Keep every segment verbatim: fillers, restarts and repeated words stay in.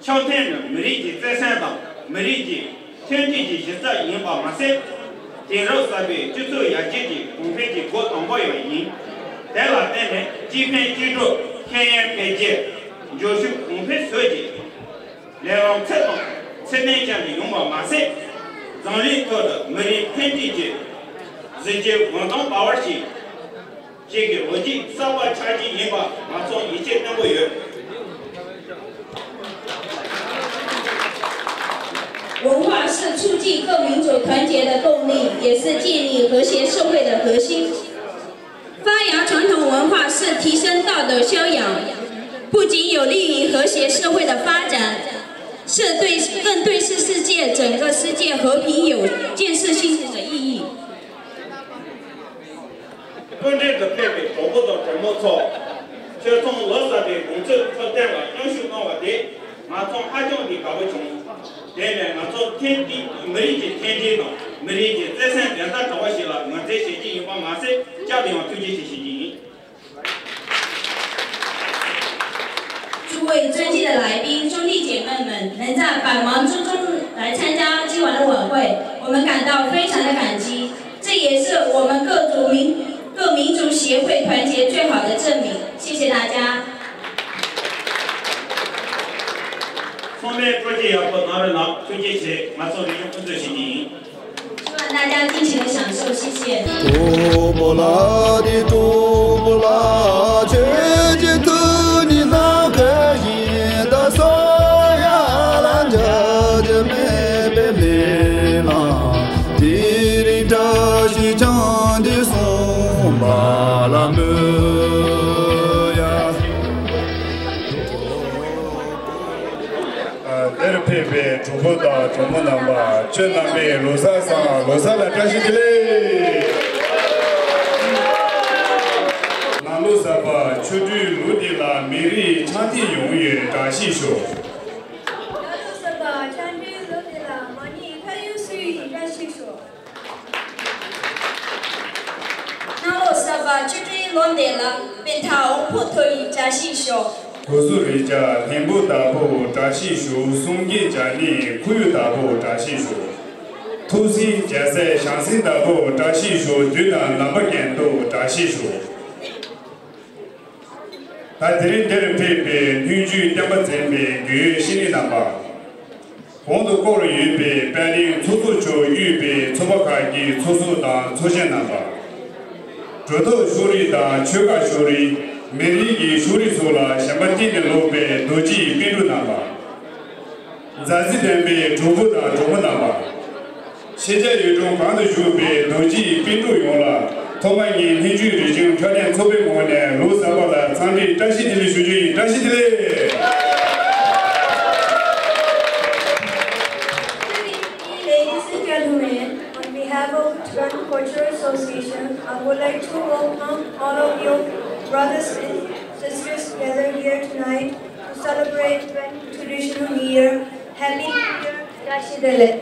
འཆམ་མཐུན་ནི་མི་རིགས་ཀྱི་བརྩེ་སེམས་དང་མི་རིགས་ཀྱི་མཐུན་སྒྲིལ་གྱི་གཞི་རྩ་ཡིན་པ་མ་ཟད། དེང་རབས་གསར་པའི་སྤྱི་ཚོགས་ཡར་རྒྱས་ཀྱི་གོང་འཕེལ་གྱི་སྒོ་དང་པོ་ཡང་ཡིན། དེ་ལ་བརྟེན་ནས་སྤྱི་ཕན་སྤྱི་སྒྲུབ་ཁྱོན་ཡོངས་འཕེལ་རྒྱས། འབྱོར་ཕྱུག་གོང་འཕེལ་སོགས་ཀྱི་ལས་རིམ་ཚད་དང་ཚད་ལྡན་ཅན་དུ་ཡོང་བ་མ་ཟད། འཛམ་གླིང་ཐོག་ཏུ་མི་རིགས་མཐུན་སྒྲིལ་གྱི་གཟི་བརྗིད་གོང་ཐང་འབར་བར་བྱེད། ཅིག་གི་ལོ་རྒྱུས་གསར་པ་ཆགས་ཀྱི་ཡིན་པ་ང་ཚོ་ཡིད་ཆེས་བརྟན་པོ་ཡོད། 文化是促进各民族团结的动力，也是建立和谐社会的核心。发扬传统文化是提升道德修养，不仅有利于和谐社会的发展，是对更对世界整个世界和平有建设性的意义。 སྐུ་མགྲོན་དུ་ཕེབས་པའི་གྲོགས་པོ་དང་གྲོགས་མོ་ཚོ། ཆོས་ཚོགས་ལོ་གསར་པའི་དགོང་ཚོད་འཚོ་རྟེན་ལ་མཉམ་ཞུགས་གནང་བ་དེ་ང་ཚོ་ཧ་ཅང་གི་དགའ་པོ་བྱུང་། དེ་ནས་ང་ཚོ་མཐུན་སྒྲིལ་མི་རིགས་ཀྱི་མཐུན་སྒྲིལ་དང་མི་རིགས་ཀྱི་བརྩེ་སེམས་དོན་དག་འདྲ་བ་ཞིག་ལ་ངོས་འཛིན་བྱེད་ཀྱི་ཡིན་པ་མ་ཟད། བསྐྱར་དུ་ཡང་ཐུགས་རྗེ་ཆེ་ཞུ་རྒྱུ་ཡིན། 诸位尊敬的来宾、兄弟姐妹们，能在百忙之中来参加今晚的晚会，我们感到非常的感激。这也是我们各族民、各民族协会团结最好的证明。谢谢大家。 ཚང་མས་སྤྲོ་སྐྱིད་ཡག་པོ་གནང་རོགས་གནང་། ཐུགས་རྗེ་ཆེ། ང་ཚོ་རིག་གཞུང་ཀུན་སྤྱོད་བྱེད་ཀྱི་ཡིན། 希望大家尽情的享受，谢谢。འདིར་ཕེབས་པའི་གྲོགས་པོ་དང་གྲོགས་མོ་རྣམ་པ། ཁྱོད་རྣམ་པས་ལོ་གསར་བཟང་། ལོ་གསར་ལ་བཀྲ་ཤིས་བདེ་ལེགས། གནམ་ལོ་གསར་པ་ཆོ་འཕྲུལ་ལོ་འདི་ལ། མི་རིགས་འཆམ་མཐུན་ཡོང་བའི་བཀྲ་ཤིས་ཤོག་གནམ་ལོ་གསར་པ་འཆམ་མཐུན་ལོ་འདི་ལ། མ་ཉེས་ཁ་གཡོག་སེལ་བའི་བཀྲ་ཤིས་ཤོག་གནམ་ལོ་གསར་པ་ཆོ་འཕྲུལ་ལོ་འདི་ལ། དཔེ་མཐའ་དབང་པོ་མཐོ་བའི་བཀྲ་ཤིས་ཤོག་གོ་ཟུར་རི་རྒྱ་ལྷུན་པོ་ལྟ་བུ་བཀྲ་ཤིས་ཤོག་གསུང་སྐད་རྒྱ་སྙན་ཁོར་ཡུག་ལྟ་བུ་བཀྲ་ཤིས་ཤོག་ཐུགས་སེམས་རྒྱལ་སྲས་ཞང་སྲིད་ལྟ་བུ་བཀྲ་ཤིས་ཤོག་དུས་དང་རྣམ་པ་ཀུན་ཏུ་བཀྲ་ཤིས་ཤོག་ད་དེ་རིང་འདིར་ཕེབས་པའི་སྙན་བརྒྱུད་བསྟན་པ་འཛིན་པའི་རྒན་ཡོལ་ཤེས་རིག་རྣམ་པ། གོང་དུ་བསྐོར་ཡོད་པའི་དཔལ་ལྡན་ཚོགས་གཙོ་མཆོག་དབུས་པའི་ཚོགས་པ་ཁག་གི་ཚོགས་ཟུར་དང་ཚོགས་གཞོན་རྣམ་པ། གྲོས་ཐོག་ཕྱོགས་རིས་དང་ཆོལ་ཁ་ཕྱོགས་རིས། མི་རིགས་ཀྱི་ཕྱོགས་རིས་སོགས་ལ་ཞེན་པ་གཏིང་ནས་ལོག་པའི་རྡོ་རྗེའི་པཎ་གྲུབ་རྣམ་པ། མཛའ་བརྩེ་ལྡན་པའི་གྲོགས་པོ་དང་གྲོགས་མོ་རྣམ་པ། ཤེས་བྱ་ཡུལ་གྲུ་གང་དུ་བཞུགས་པའི་རྡོ་རྗེའི་པཎ་གྲུབ་ཡོངས་ལ། ཐོག་མ་ཉིད་སྙན་བརྒྱུད་རིག་གཞུང་འཕྲོད་བསྟེན་ཚོགས་པའི་ངོས་ནས་ལོ་གསར་པ་ལ་འཚམས་འདྲི་བཀྲ་ཤིས་བདེ་ལེགས་ཞུ་རྒྱུ་ཡིན། བཀྲ་ཤིས་བདེ་ལེགས། Ladies and gentlemen, on behalf of Tibetan Cultural Association, I would like to welcome all of you brothers and sisters gathered here tonight to celebrate Tibetan traditional New Year. Happy New Year, Tashi Delek.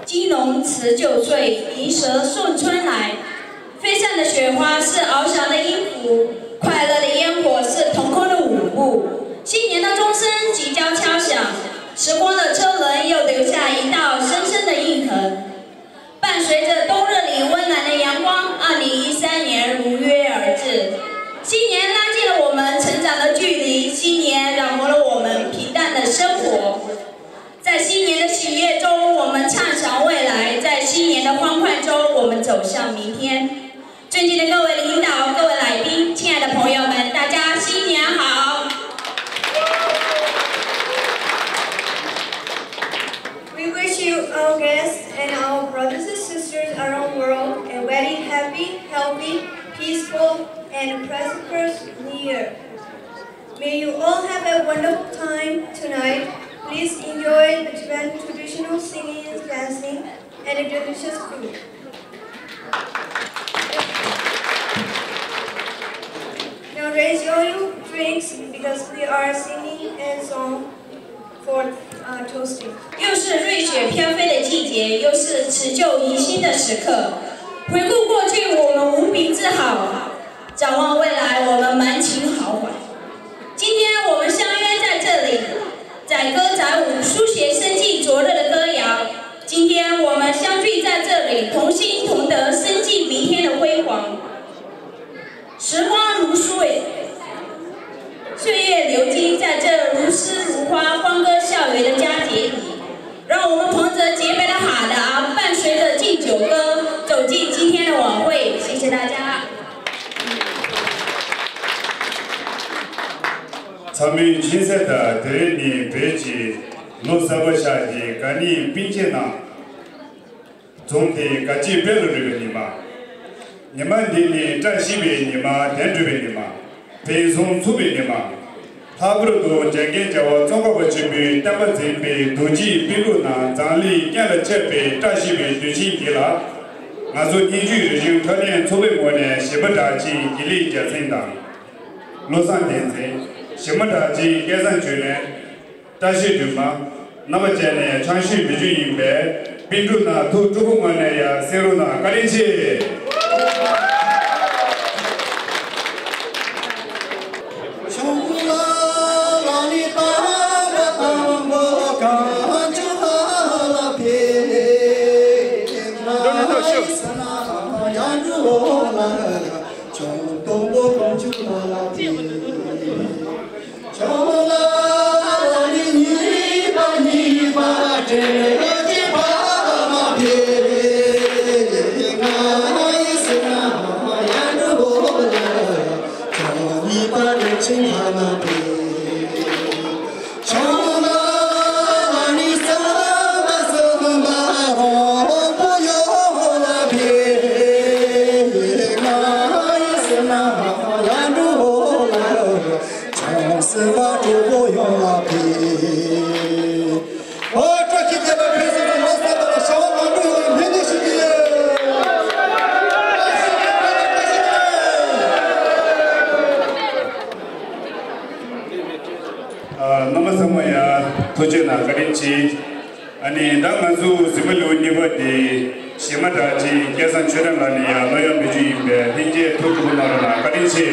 金龙辞旧岁，银蛇送春来。飞散的雪花是翱翔的音符，快乐的烟火是腾空的舞步。新年的钟声即将敲响，时光的车轮又留下一道深深的印痕。 伴随着冬日里温暖的阳光，二零一三年如约而至。新年拉近了我们成长的距离，新年染红了我们平淡的生活。在新年的喜悦中，我们畅想未来；在新年的欢快中，我们走向明天。尊敬的各位领导、各位来宾、亲爱的朋友们，大家新年好！ We wish you, our guests, and our brothers and sisters around the world a very happy, healthy, peaceful, and prosperous New Year. May you all have a wonderful time tonight. Please enjoy the Tibetan traditional singing and dancing and the delicious food. Now raise all your drinks because we are singing a song for uh, toasting. 又是瑞雪飘飞的季节，又是辞旧迎新的时刻。回顾过去，我们无比自豪；展望未来，我们满怀豪华。的佳节里，让我们捧着洁白的海蓝，伴随着敬酒歌，走进今天的晚会。谢谢大家。 ཚང་མས་མཁྱེན་གསལ་ལྟར། དེ་རིང་ནི་བོད་ཀྱི་ལོ་གསར་པ་ཤར་གྱི་དགའ་ཉེ་སྤུན་མཆེད་རྣམས་འཛོམས་ཏེ་དགའ་སྐྱིད་དཔལ་ལ་རོལ་བའི་ཉི་མ། ཉི་མ་འདི་ནི་བཀྲ་ཤིས་པའི་ཉི་མ། བདེ་འགྲོ་བའི་ཉི་མ། ཕུན་སུམ་ཚོགས་པའི་ཉི་མ། ལྷག་པར་དུ་འཇམ་མགོན་རྒྱལ་བ་ཙོང་ཁ་པ་ཆེན་པོའི་བསྟན་པ་འཛིན་པའི་རྡོ་རྗེའི་པཎ་གྲུབ་རྣམས་མཛངས་བླུན་སྙན་ལ་ཁྱབ་པའི་བཀྲ་ཤིས་པའི་དུས་ཆེན་འདི་ལ། ང་ཚོ་སྙན་བརྒྱུད་རིག་གཞུང་འཕྲོ་ལེན་ཚོགས་པའི་ངོས་ནས་གཞས་པ་གྲགས་ཅན་དགེ་ལེགས་རྒྱལ་མཚན་དང་། བློ་བཟང་བསྟན་འཛིན། གཞས་མ་གྲགས་ཅན་སྐལ་བཟང་ཆོས་སྒྲོན། བཀྲ་ཤིས་སྒྲོལ་མ། རྣམ་པ་བཅས་ནས་ཆང་ཞུས་འབུལ་རྒྱུ་ཡིན་པས། པཎ་གྲུབ་རྣམས་ཐུགས་སྤྲོ་པོའི་ངང་ནས་ཡར་གསན་རོགས་གནང་། བཀའ་དྲིན་ཆེ། ཨོ། བཀྲ་ཤིས་བདེ་ལེགས། ཕུན་སུམ་ཚོགས་ལོ་གསར་པ་ལ་བྱ་བ་མང་པོ་ཡོང་བའི་སྨོན་འདུན་ཞུ་གི་ཡོད། ཨ། རྣམ་པ་ཚང་མ་ཡང་ཐུགས་རྗེ་གནང་། བཀའ་དྲིན་ཆེ། ཨ་ནི་ད་ང་ཚོ་གཟིགས་མོ་ལེའུ་གཉིས་པ་དེ་གཞས་མ་གྲགས་ཅན་སྐལ་བཟང་ཆོས་སྒྲོན་ལགས་ནས་ཡང་གླུ་དབྱངས་འབུལ་རྒྱུ་ཡིན་པས། ལྷན་རྒྱས་ཐུགས་སྤྲོ་པོ་གནང་རོགས་གནང་། བཀའ་དྲིན་ཆེ།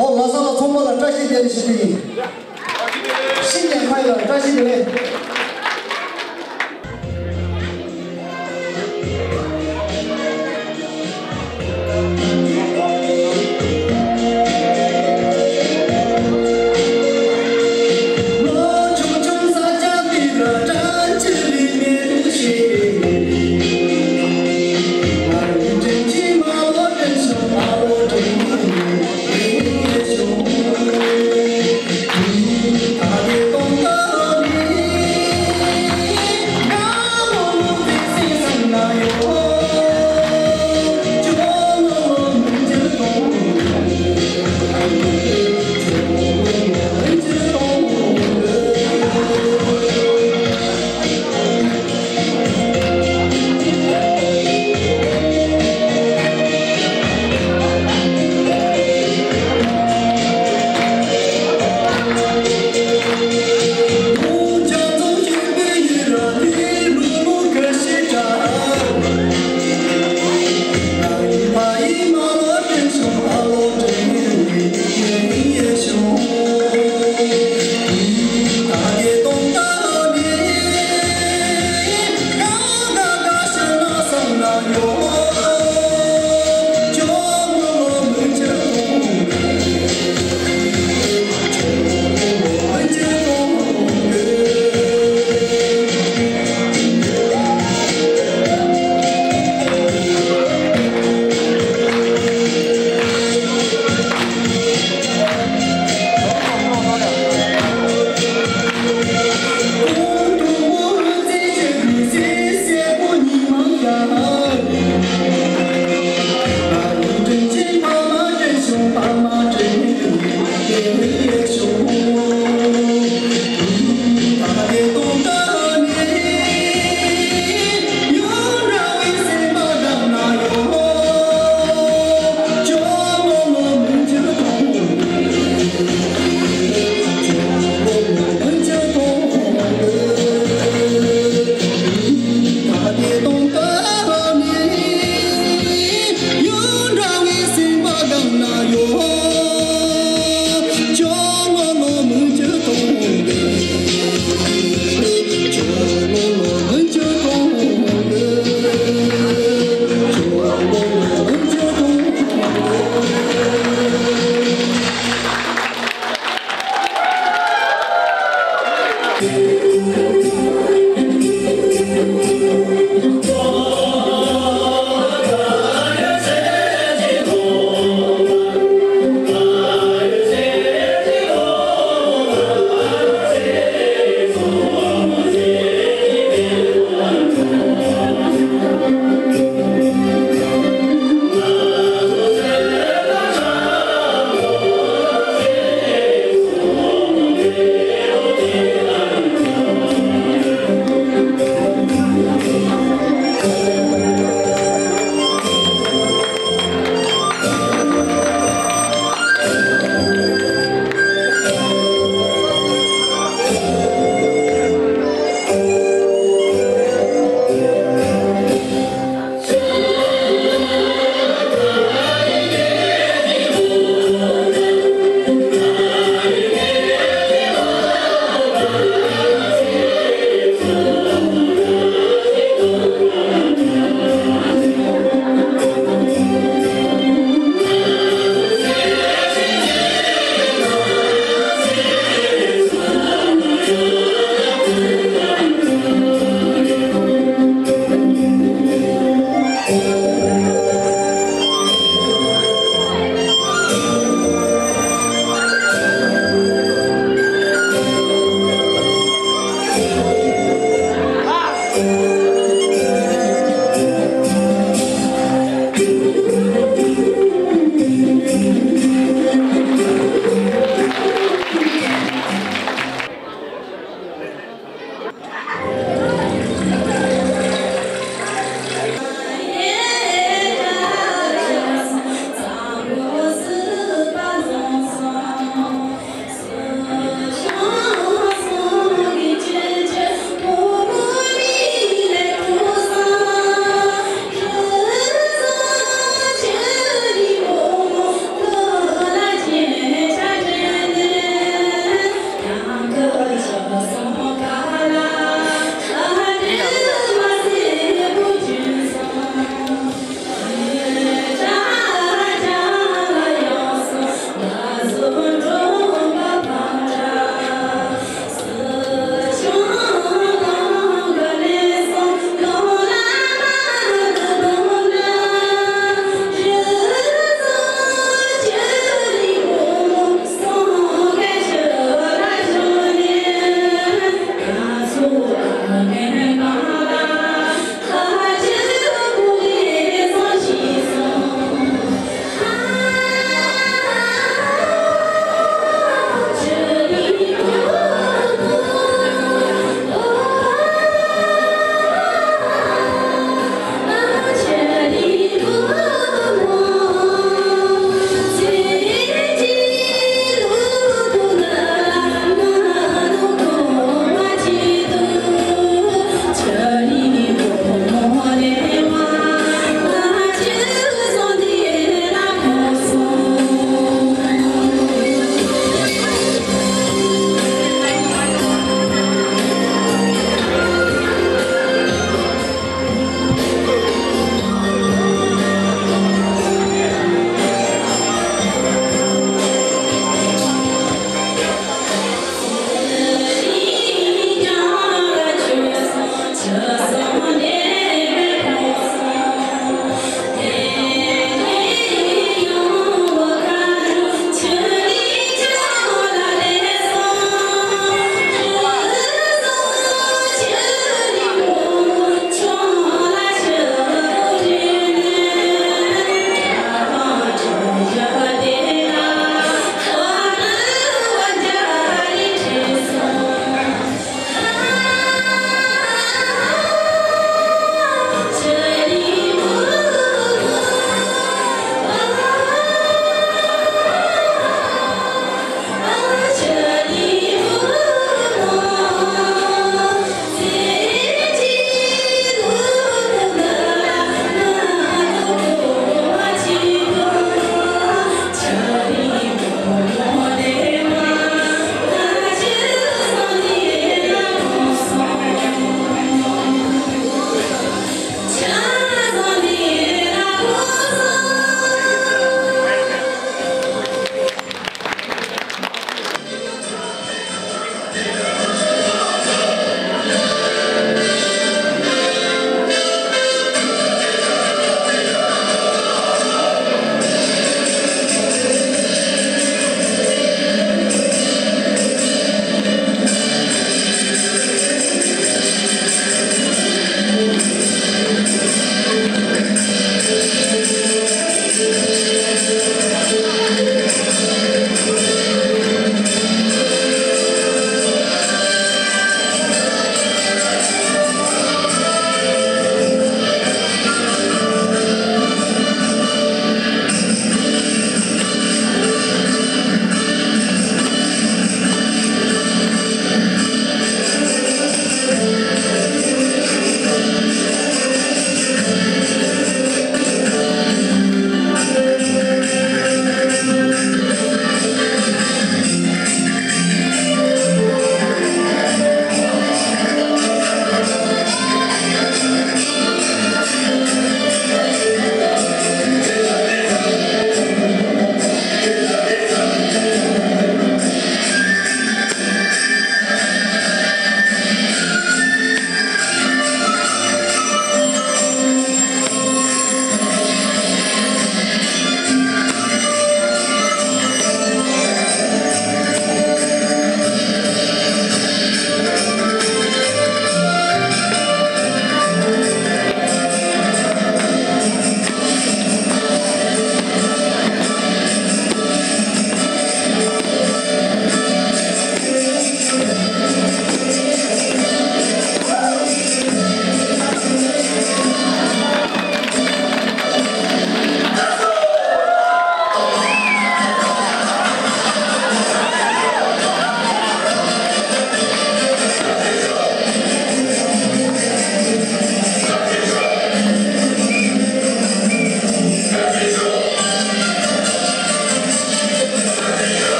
ཨོ་ལྷ་ས་ལ་ཚོགས་པ་ལ་བཀྲ་ཤིས་བདེ་ལེགས་ཞུ་རྒྱུ་ཡིན། ཤིན་ཅང་ཁ་ཡོད་ལ་བཀྲ་ཤིས་བདེ་ལེགས།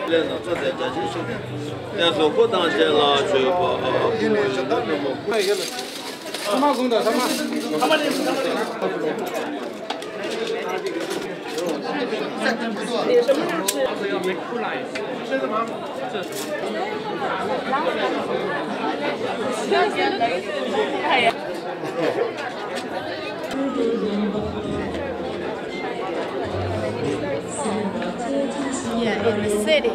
ལས་ན་ཚ་དེ་རྒྱ་ཆེན་ཞིག་ནས། བསྟན་སྲུང་སྐུ་དང་བཅས་ལ་མཆོད་པ་ཕུལ། ཚང་མ་གུང་དང་ཚང་མ། Yeah, in the city.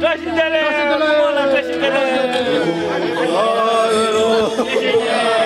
བཀྲ་ཤིས་བདེ་ལེགས། བཀྲ་ཤིས་བདེ་ལེགས། ཨ་རོ།